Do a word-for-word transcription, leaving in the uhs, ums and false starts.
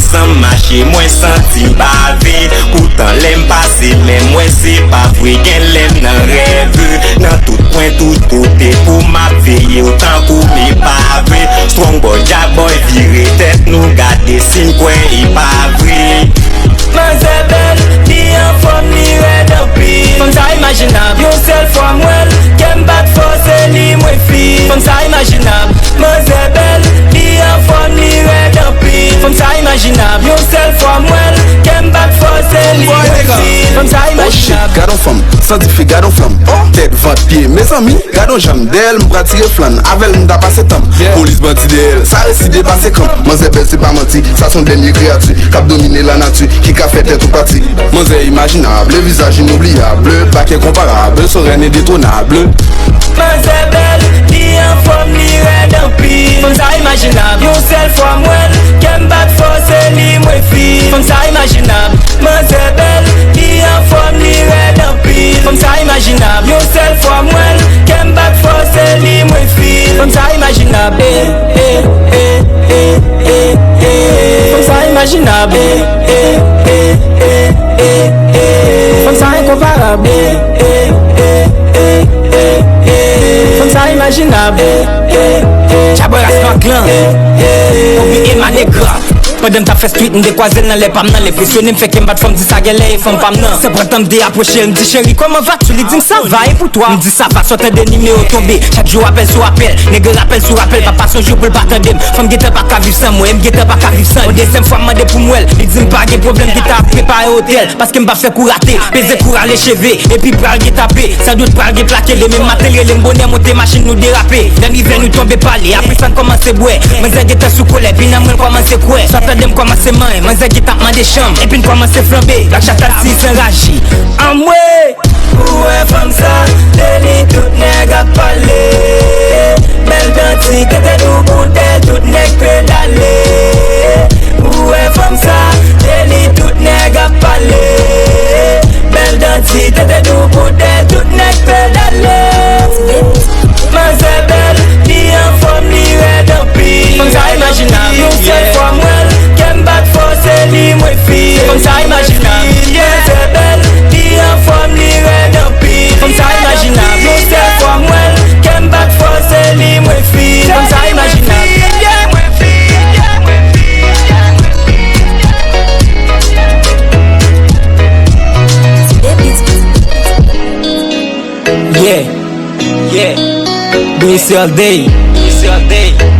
San m mache, mwen santi m bave. Poutan lè m pase, men m wè se pa vre. Gen lè m nan rèv. Nan tout kwen, tout kote, pou m ap veye w tankou m epave. Strong boy, Jack boy, vire tèt nou gade si n kwè e pa vre. Manzè bèl, li anfòm, li rèd anpil. Fanm sa imajinab, yon sèl fwa m wè l, kè m bat fò, se li mwen fil. Fanm sa imajinab, manzè bèl, li anfòm, li rèd anpil. Fanm sa imajinab, yon sèl fwa m wè l, kè m bat fò, se li mwen fil. Fanm sa imajinab. Oh shit, gad on fanm, santi fi, gad on flanm. Oh, tèt, vant, pye, mezanmi. Gad on janm, dèyè l m pral tire flann, avè l m ta pase tanm. Polis bandi dèyè l, sa resi depase kanm. Manzè bèl se pa manti, sa se yon dènye kreyati k ap domine lanati, ki ka fè tèt ou pati. Manzè imajinab, le vizaj inobliyab, le back enkonparab, son rèn endetwonab. Manzè bèl, li anfòm, li rèd anpil. Fanm sa imajinab, yon sèl fwa m wè l, kè m bat fò, se li mwen fil. Fanm sa imajinab, manzè bèl, li anfòm, li rèd anpil. Fanm sa imajinab, yon sèl fwa m wè l, kè m bat fò, se li mwen fil. Fanm sa imajinab, eh, eh, eh, eh, eh, eh. Fanm sa imajinab, eh, eh, eh, eh, eh, eh, eh. Fanm sa enkonparab, eh, eh, eh, eh, eh, eh. Fanm sa imajinab, eh, eh, eh. Tchabwa ras nan glan, eh, eh, eh. Obi Emma Negra. Pandan m t ap fè street, m dekwaze l nan lè pa m nan. L enpresyone m, fè kè m bat fò, m di sa gèlè e fanm pa m nan. San pran tan, m te apwoche l, m di, cheri, kòman vas-tu? Li di m, sa va, e pou twa? M di, sa va, sòtan de nimewo tonbe. Chak jou apèl sou apèl, nèg rapèl sou rapèl, pa pase yon jou pou l pa tande m. Fanm gentan pa ka viv san mwen, e m gentan pa ka viv san l. Yon dezyèm fwa, m mande pou m wè l, li di m, pa gen pwoblèm, gentan ap prepare otèl. Paske m p ap fè kou rate, peze kou rale cheve, epi pral gen tape, sandout pral gen plake, demen maten l rele m bonè, monte machin nou derape. Lè n rive nou tonbe pale, apre sa n kòmanse bwè. Manzè gentan sou kolè, epi nan mwen l kòmanse kwè. Sa tande m kòmanse manyen, manzè gentan ap mande chanm, epi n kòmanse flanbe. Black Chat Altis anraje. Anmwe! Ou wè fanm sa, de li tout nèg ap pale. Bèl danti, tete dou boutèy, tout nèg pedale. Ou wè fanm sa, de li tout nèg ap pale. Bèl danti, tete dou boutèy, tout nèg pedale. Manzè bèl, li anfòm, li rèd anpil. Fanm sa imajinab, yon sèl fwa m wè l, kè m bat fò, se li mwen fil. Fanm sa imajinab, manzè bèl, li anfòm, li rèd anpil. Fanm sa imajinab, yon sèl fwa m wè l, kè m bat fò, se li mwen fil. Fanm sa imajinab. Yeah, yeah. Base all day. Base all day.